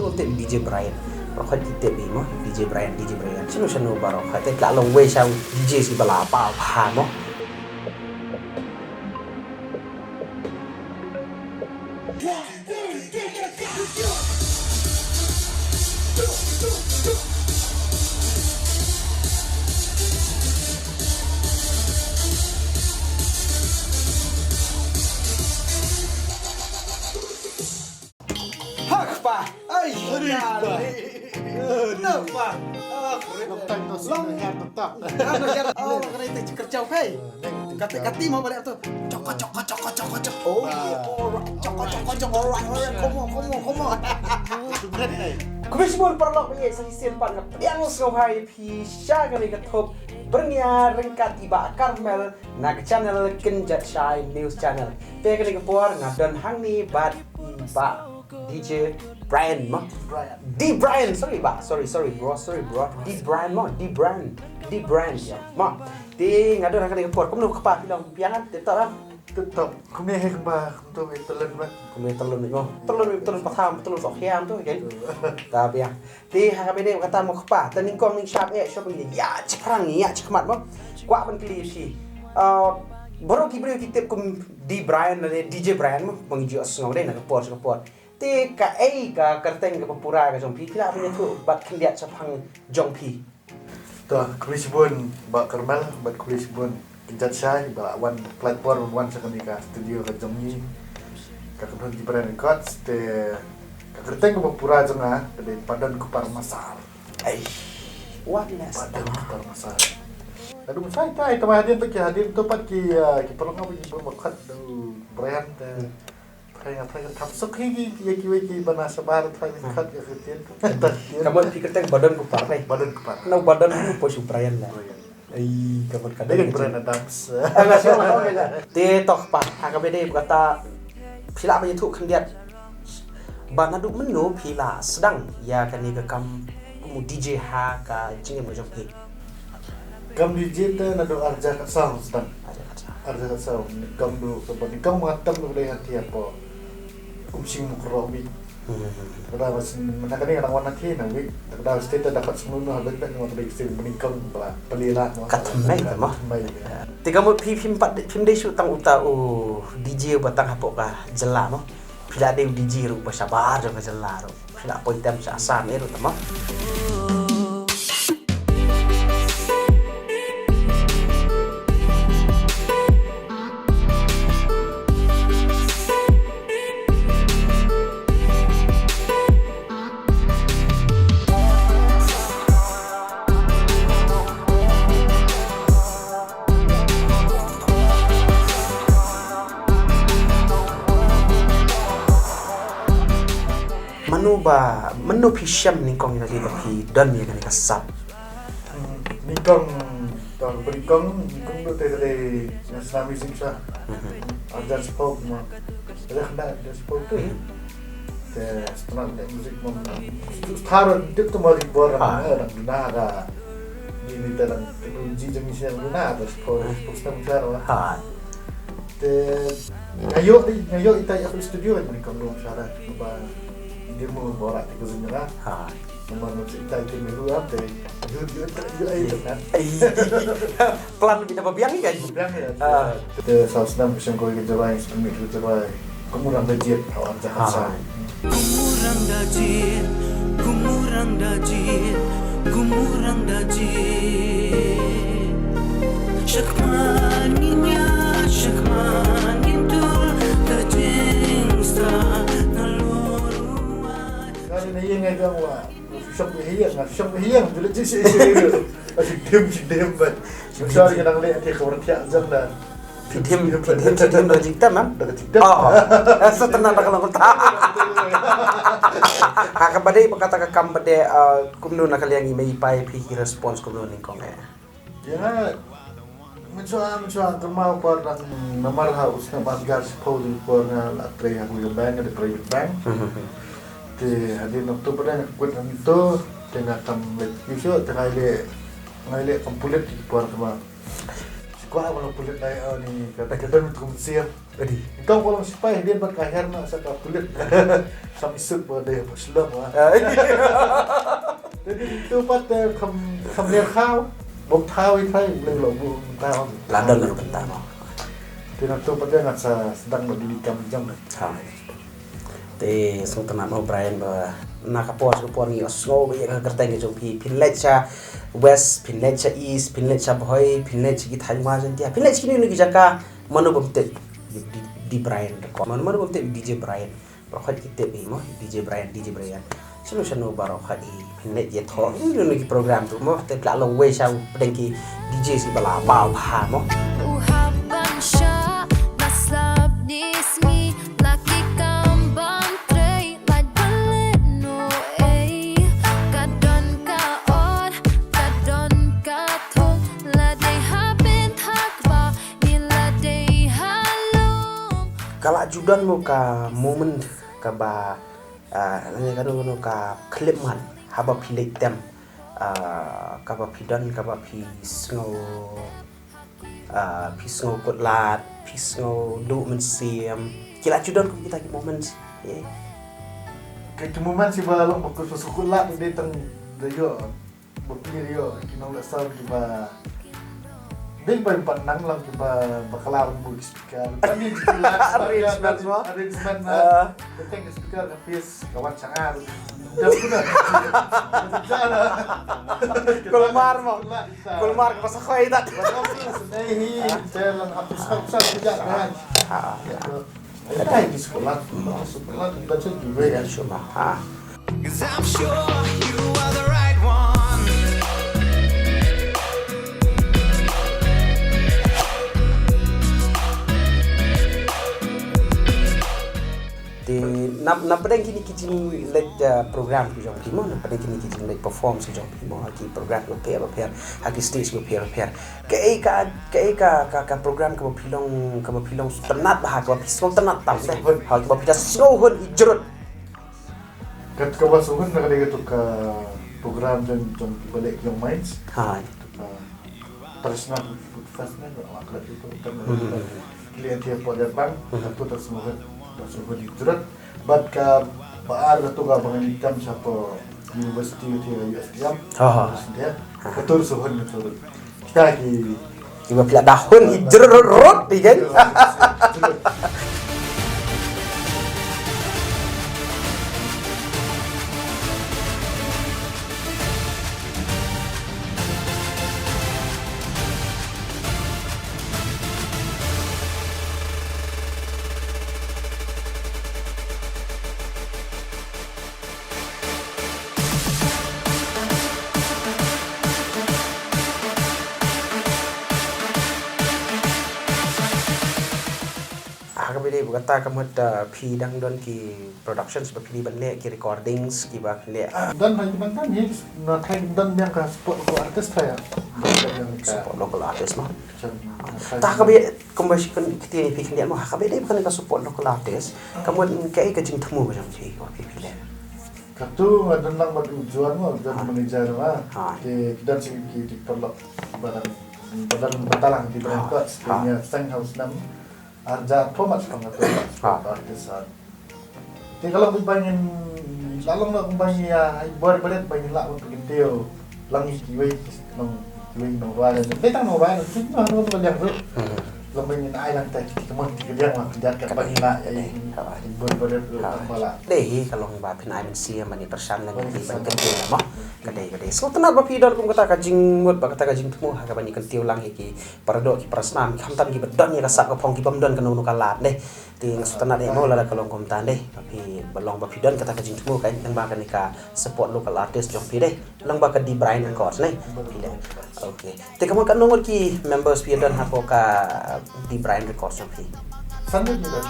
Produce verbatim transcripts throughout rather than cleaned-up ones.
Ong te D J Brian. Baroh khoit ki tip hi mo, D J Brian, D J Brian. Shano shano baroh khoit te la long wei sha D J shi ba la paw bha mo. Hak pa. Ai, aduh, ya, pa. Aduh. Kenapa? Ah, keren. Long time no see, long. Long time. Ah, no, ya, oh, kena itu kerja, hey. Kati, kati mau balik tu. Cokot, cokot, cokot, cokot, cokot. Oh, yeah, alright. Cokot, cokot, cokot, alright, alright. Come on, come on, come on. Khublei shibun paralok, ba ïa sa shisien pat nga pdiang sngewbha ïa phi sha kane ka thup byrngia ryngkat i Bah Carmel na ka channel Kynjat Shai News Channel. Te kane ka por nga don hangne bad i Bah D J Brian mo. Brian. D Brian, sorry Bah, sorry, sorry bro, sorry bro. D Brian mo, D Brian. D Brian, ya mo. Te nga don ha kane ka por, kumno kpa, phi long biang, tip top ah? Tip top. Kumne hi kumba, kumto me tyllen mo. Kumne tyllen mo. Tyllen mo, tyllen patham, tyllen sok hiam tu kan. Ta biang. Te ha kaba ïadei bad kata mo kpa, te nyngkong nyngshap eh shuh ban ïa shaphrang, ïa shakhmat mo. Kwah ban kylli ïa phi. Ah, baroh ki briew ki tip kum D Brian lane D J Brian mo, ba ngi ju ïohsngew dei na ka por sha ka por. Te kaei ka kyrteng kaba pura ka jong phi, phi lah ban ïathuh bad khyndiat shaphang jong phi? To, khublei shibun Bah Carmel bad khublei shibun Kynjat Shai ba la wan, pynlait por ban wan sha kane ka studio ka jong ngi, ka kynhun D Brian Records. Te ka kyrteng kaba pura jong nga ka dei Badon Kupar Masar. Ei, what next? Badon Kupar Masar. Aduh, masai tai, tama hadien tu ki, hadien tu pat ki, ah, ki paralok nga ba ki bun ba khot da u Brian te. Hmm. Trai nga, trai nga thap suk hi ki, ki, ki, ki, ki bana shabar, trai nga khot ka kyrteng. Ka mut phi kyrteng Badon Kupar, eh? Badon Kupar. Na Badon Kupar shu Brian la. Brian. Ai, ka mut ka dei Brian Adams. Ah, nga shu, okay la. Te to pa, ha kaba ïadei bad kata, phi lah ban ïathuh khyndiat ba naduh mynno phi la sdang ïa kane ka kam kum u D J ha ka jingim ka jong phi? Kam D J te naduh arhajar khatsaw sdang. Arhajar khatsaw. Arhajar khatsaw. Kam du, kaba nyngkong ma tam du dei ha Thiapo. Kum shi Mukroh Week. Hmm. Kata ba shin, na kane ka dang wan ha Thiapo na Week. Kata ba state te da pat sngewnu ha Week te, nga dei state ba nyngkong ba pynlait mo. Ka thymmai te mo. Thymmai. Te ka mut phi, phim pat, phim dei shu tang uta u D J ba tang hapoh ka jylla mo. Phi la dei u D J ruh ba shabar jong ka jylla ruh. Phi la poi tem sha Assam eh ruh te mo. Mano ba, mano phi shem nyngkong ïa lade ba phi don ïa kane ka sap? Hmm, nyngkong, to, nyngkong, nyngkong du te ka dei nga sngap music sha. Mhm. Arhajar shiphew mo. Arhajar khyndai, arhajar shiphew tu. Mhm. Te sngap leh music mo. Star dip tu mo di bor. Ha. Dang duna ka. Ni ni te dang technology jong ngi shisha dang duna ka sport, sport shisha dang duna. Ha. Te nga ïoh di, nga ïoh ita ïa ka studio kan ni kong dong sha da. Ba demo bora te ka zin da. Ha. Namar nga ita ita me ruh te. Yu yu yu ai tu kan. Ai. Plan bina ba biang ni kan. Biang ya. Ah. Te saw snam ka shong kawei ka jawai, ka jawai. Kum u rang da jied, ha u rang jahat. Ah. Kum u rang da jied, kum u rang da jied, kum u rang da jied. Shakman ngin ïa, shakman ngin tur, ka jingstad nalor u ai. Kali na ïeng ai biang wa. Shong hi ïeng, shong hi ïeng, jula ji si si. Asyik dim, asyik dim ban. Sorry, ka nang leh, ka khawar thiah jam da. Phi dim, phi dim, phi dim da jingtem, em? Da ka jingtem. Oh, eh, sa tang da ka long ta. Ha kaba dei, ba kata ka kam ba dei, eh, kumno na ka liang i mei i pa i phi ki response kumno nyngkong eh. Ïa nga, mynshuwa, mynshuwa kynmaw por dang namar ha u snem arhajar shiphew dei por nga la trei ha Agricultural Bank, nga dei private bank. Mhm. Te hadien okto ba dang nga kut hangne to, te nga kam leit ïu shuh, te nga leit, nga leit kam pulit ki por kynmaw. Shi Ba ba long pulit dei, oh, ni ka ka don tu sia. Adi. Kong ba long sipai, hadien bad ka her na sa ka pulit. Sam isuk ba dei ba shlem, ah. Ah, adi. Jadi tu pat, eh, kham, kham ler khaw. Bok thaw i thai, le lo bu thaw. La don la don thaw. Ti na tu pat, eh, ngat sa sdang ba dili kam jam. Ha. Te sngewtynnat mo Brian ba na ka por sha ka por ngi ïohsngew ba ïa ka kyrteng ka jong phi, phin leit sha West, phin leit sha East, phin leit sha Bhoi, phin leit sha ki thaiñ Marjantia, phin leit sha kino kino ki jaka, mano bym tip di, di, di Brian Record, mano, mano bym tip di J Brian. Baroh khoit ki tip hi mo, di J Brian, di J Brian. Shano shano baroh khoit hi. Phin leit ïathoh ïa kino kino ki program tu mo, te phi la long wei sha u pdeng ki D J shi ba la baw bha mo. U hap ban shah na slap ni sngi, la ki kam ban trei, lait ban leh no ei. Ka don ka or, ka don ka thong, la dei ha bynta kba, ni la dei ha lum. Ka la ju don mo ka moment kaba Ah, lane kano kano ka khyllipmat haba phi leit tem, ah, kaba phi don, kaba phi sngew, ah, phi sngew kut lad, phi sngew duh mynsiem. Ki la ju don kum kita ki moments, eh. Ki, ki moments kiba long ba kut, kut lad dei tang da ïoh. Ba phi ïoh ki nongleh sound kiba dei ba pat nang lang kiba bakla ban buh ki speaker. Tang ki arrangement mo. Arrangement na. Ah. Tang ki speaker ka pis ka wan sha nga. Dah sudah. Kulmar mo. Kulmar ka pasal koi dah. Betul tu, sedih hi. Saya lang hapus, hapus, hapus, hapus. Ah. Ya, tu. Ai, di sekolah, sekolah kita tu juga ya. Sure, ha. 'Cause I'm sure you are the right one. Te na, na pdeng kine ki jingleit, uh, program ki jong phi mo, na pdeng kine ki jingleit perform ki jong phi mo, ha ki program bapher bapher, ha ki stage bapher bapher. Kaei ka, kaei ka, ka, ka program kaba phi long, kaba phi long sngewtynnat bha, kaba phi sngewtynnat tam dei. Ha, kaba phi da sngewhun i jrut. Kat kaba sngewhun na ka dei katu ka program jong, jong kiba leh Young Minds. Ha. Katu ka Traditional Food Fest ne, ba la klet katu ka. Hmm. Ki leh ïa phi por ïa bang, hmm, katu da sngewhun, da sngewhun i jrut. Bad kaba ar katu kaba ngi tam sha ka university ka U S T M. Ha, ha. U S T M. Ha. Katu da sngewhun katu. Kita ki, kiba phi la da hun i jrut rut rut i gen. Ha kaba ïadei bad kata ka mut, ah, phi dang don ki productions ba phi dei ban leh, ki recordings kiba phi leh? Ah, don, don, don, don, yes. Na thaiñ don biang ka support local artist thaiñ. Don biang ka support local artist, no? Chan, na thaiñ. Ta kaba ïa, kumba shi kan, kti ni phi kan ïa mo, ha kaba ïadei bad kane ka support local artist, ka mut kaei ka jingthmu ka jong phi, kaba phi, phi leh? Katu nga don lang bad u Juan mo, Juan, ah, manager mo. Ah. Te ki don shi ki, ki paralok ba dang, ba dang batalang ki, ah, records, te, ah, nga seng ha u snem ar hajar arphew mat sdang katu, ah, artist, ah. Te ka long kumba ngin, la long kumba ngin ïa, ai bor balet ba ngin lah ban pynkyntiew lang ïa kiwei ki nong, kiwei ki nongrwai. Dei tang nongrwai, ki nong, nong, nong, nong, hmm. Long ba ngin ai lang ta ki, ki mon ki liang lang, ki jat ka ba ngin lah ïa, ïa, ïa bor balet, ha, tang ba lah. Dei hi ka long ba phin ai mynsiem ban ïa pyrshang lem, ban ïa pyrshang, ban kyntiew mo. Ka dei, ka dei. Sngewtynnat ba phi don kum kata ka jingmut bad kata ka jingthmu ha kaba ngi kyntiew lang ïa ki para doh, ki para snam, khamtam kiba don ïa ka sap ka phong, kibym don kano kano ka lad, dei. Te nga sngewtynnat ïa mo lada ka long kumta, dei. Ba phi, ba long ba phi don kata ka jingthmu, ka, lyngba kane ka support local artist jong phi, dei. Lyngba ka The Brian Records, dei. Phi, dei. Okay. Te ka mut katno ngut ki members phi don hapoh ka The Brian Records jong phi? San ngut ki don.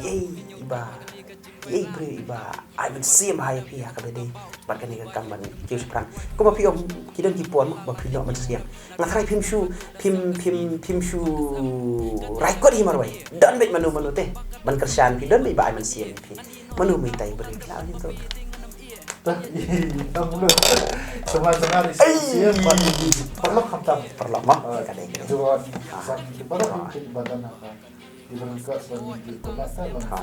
Ei, ba. Ei briew iba ai mynsiem ha ïa phi ha kaba dei bad kane ka kam ban kiew shaphrang. Kumba phi ong ki don ki por mo ba phi noh mynsiem. Nga tharai phim shu phim phim phim shu rai kot hi marwei. Don beit mano mano te ban kyrshan phi, don beit ba ai mynsiem ïa phi. Mano mynta i briew la ni to. Sama sama di Ei! Parlok khamtam. Parlok mo. Ka dei ka dei. Parlok khamtam. Ibarat ka sebagai di Kota Salon. Ha.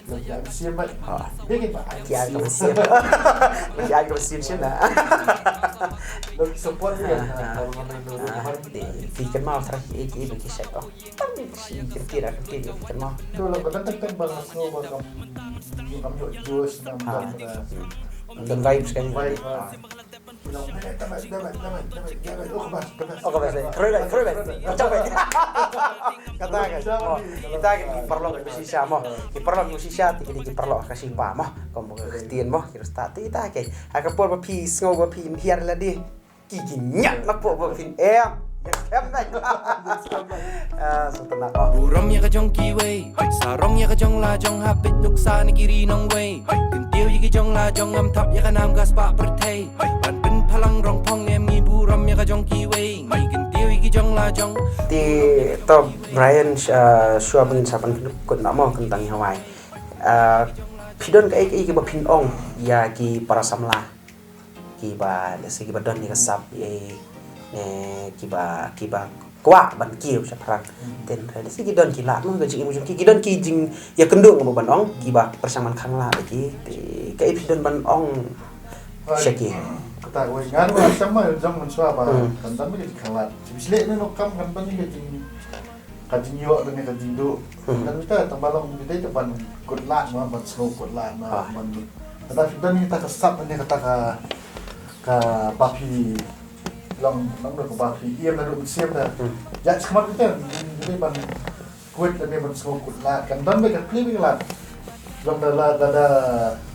Lok ya siap, Mat. Ha. Dia kita. Ki ai ka mynsiem. Ki ai ka mynsiem sien na. Lok support dia. Ha, ha. Kalau mana dulu. Ha, di, di kenal terus iki bagi set oh. Tang si kira kira kita kenal. Tu lah betul betul bang Asno bang kam kam jok jus nam Ha. Kam. Dan vibes kan. Baik. Ha. Oh, ka bas, eh. Khroi bas, khroi bas. Kata kan. Oh, kita kan ki paralok ki shisha mo. Ki paralok ki shisha, ti ki paralok ka shipa mo. Kom ka ktien mo, ki rasta ti ta ke. Ha ka por ba phi sngew ba phi hiar lade. Ki ki nyak na por ba phi em. Em na. Ah, so tana ko. Burom ïa ka jong kiwei, sarong ïa ka jong la jong, hapit nuksa na ki ri nongwei. Kyntiew ïa ki jong la jong, ngam thap ïa ka nam ka spah pyrthei. Ban pynphalang rong phong em, ngi burom ïa ka jong kiwei, ngi kyntiew ïa ki jong la jong. Te to Brian, ah, shuwa ba ngin sa pynkut na mo, kyntang ïa wai. Ah, phi don kaei kaei kiba phin ong ïa ki para samla kiba, let's say, kiba don ïa ka sap, eh, eh, kiba, kiba kwah ban kiew shaphrang. Hmm. Te, let's say, ki don ki lad mo ka jingim jong ki, ki don ki jingïakynduh, ngam ban ong, kiba pyrshang ban khanglad ïa ki. Te kaei phi don ban ong sha ki? Kata wei, nga ruh nga shem ma jong mynshuwa ba Hmm. kan don ka jingkhanglad. Shisha leh ne no kam kan don ka jing ka jingïoh lane ka jingduh. Hmm. Kan kita tang ba long kita te ban kut lad ma, ban sngew kut lad ma, Ah. ban. Kata kita ni kata ka sap ni kata ka, kaba phi long, long ka ba phi ïa na ruh mynsiem da. Hmm. Ja smat kita ni ban kut lane ban sngew kut lad. Kan don ba ka pli ba lad. Long da la da da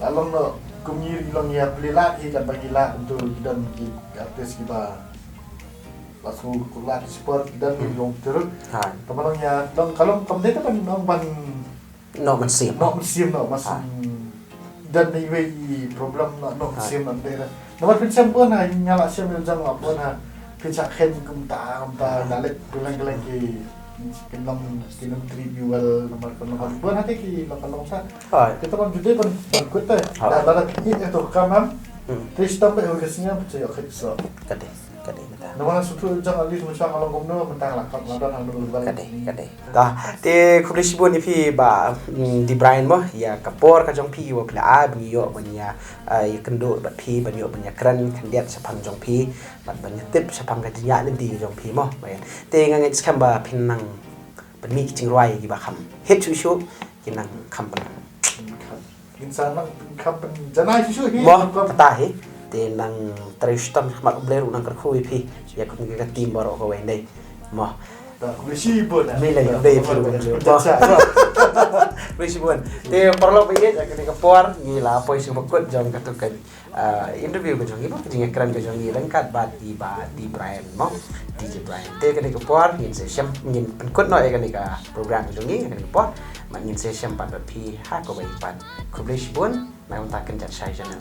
la long no kum ngi long ïa pli lad hi kan ba ngi lad tu don ki artist kiba Ba su kulat sport dan Hmm. long terus. Ha. Teman ya, dong kalau kamu dia kan dong ban Nok mynsiem. Nok mynsiem, nok mas. Ha. Dan ni wei problem nok, nok Ha. mynsiem nok dia. Nama mynsiem pun ha, nyala siem yang jang pun ha. Pynsa khen kumta, kumta, Ha. nalik, geleng-geleng ki, ki nong, ki nong tri biwal, nama, nama, pun ha, ki, nama, nama, sa. Ha. Kita pun judai pun, pun kuat, eh. Ha. Dah, dah, ini, eh, tu, kamam. Hmm. Tri stam, eh, udah senyap, saya, oke, so. Kate. Ka dei mynta. Namar shu tu jong ali shu shang along kumno mynta la kap la don hangno la. Ka dei, ka dei. Ta, te khublei shibun ïa phi bah, mm, Dee Brian mo, ïa ka por ka jong phi ba phi la ai ban ïoh ban ïa, ah, ïakynduh bad phi, ban ïoh ban ïakren khyndiat shaphang jong phi, bad ban ïatip shaphang ka jingïaid lynti jong phi mo. Te nga ngeit skhem ba phin nang pynmih ki jingrwai kiba kham hit shuh shuh, ki nang kham pynang. Ngin sa nang kham pynjanai shuh shuh hi. Mo, kata hi. Te nang trei shitom ha khmat U Blei ruh nang kyrkhu ïa phi. Ïa kum ka team baroh kawei ndei. Mo. Ta, khublei shibun. Khublei, khublei, khublei. Mo. Khublei shibun. Te paralok ba ïeit, ïa kane ka por ngi la poi sha ba kut jong katu ka, ah, interview ka jong ngi mo, ka jingïakren ka jong ngi ryngkat bad i bah Dee Brian mo. D J Brian. Te kane ka por ngin sa shem, ngin pynkut noh ïa kane ka program ka jong ngi, ïa kane ka por. Bad ngin sa shem pat bad phi ha kawei pat. Khublei shibun. Nang ta kynjat shai channel.